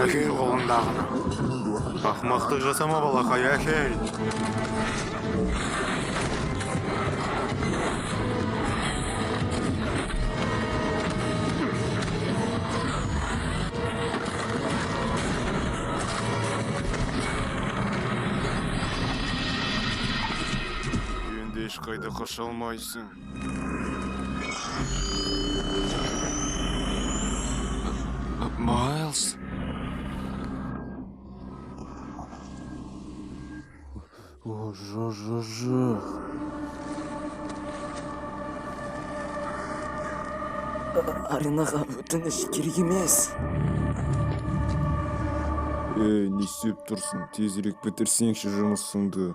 Әкел қолыңдағыны. Ақмақтық жасама, балақай, әкел. Енді ешқайда қаша алмайсың. Майлз. О, жоқ, жоқ, жоқ. Аренаға, өтініш, керек емес. Ей, не істеп тұрсың? Тезірек бітірсеңші жұмысыңды.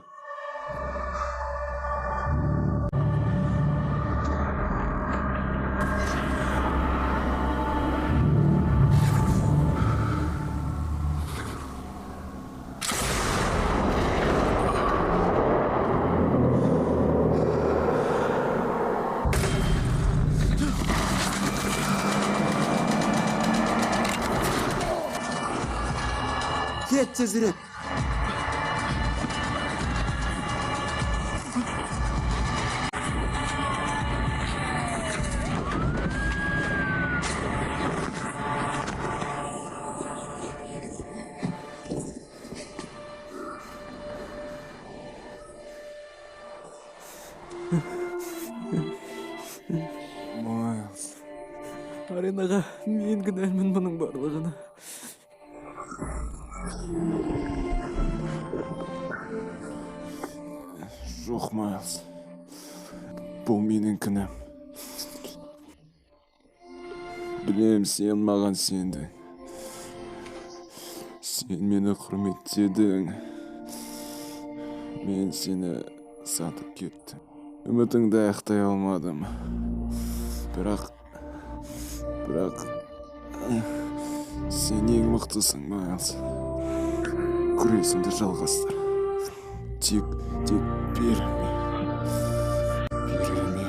Кет тезірек. Майлз. Аренаға, мен кінәлімін бұның барлығына. Жоқ, Майлз. Бұл менің кінәм. Білем, сен маған сендің. Сен мені құрметтедің. Мен сені сатып кеттім. Үмітіңді ақтай алмадым. Бірақ сен ең мықтысың, Майлз. Күресіңді жалғастыр. Тек берілме. Берілме.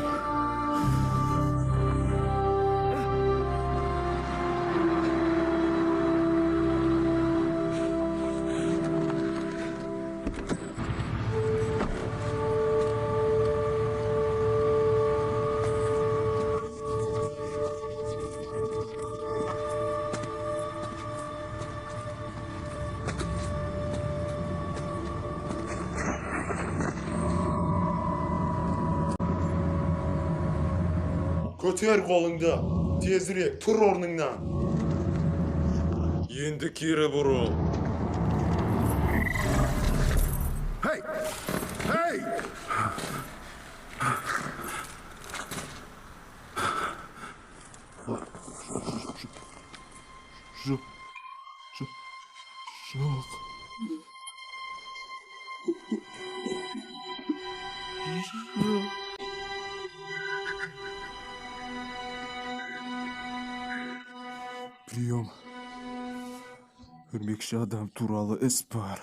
Көтер қолыңды, тезірек тұр орныңнан. Енді кері бұрыл. Hey! Hey! Жоқ. Жоқ. Жоқ. Жоқ. Прием. Өрмекші адам туралы іс бар.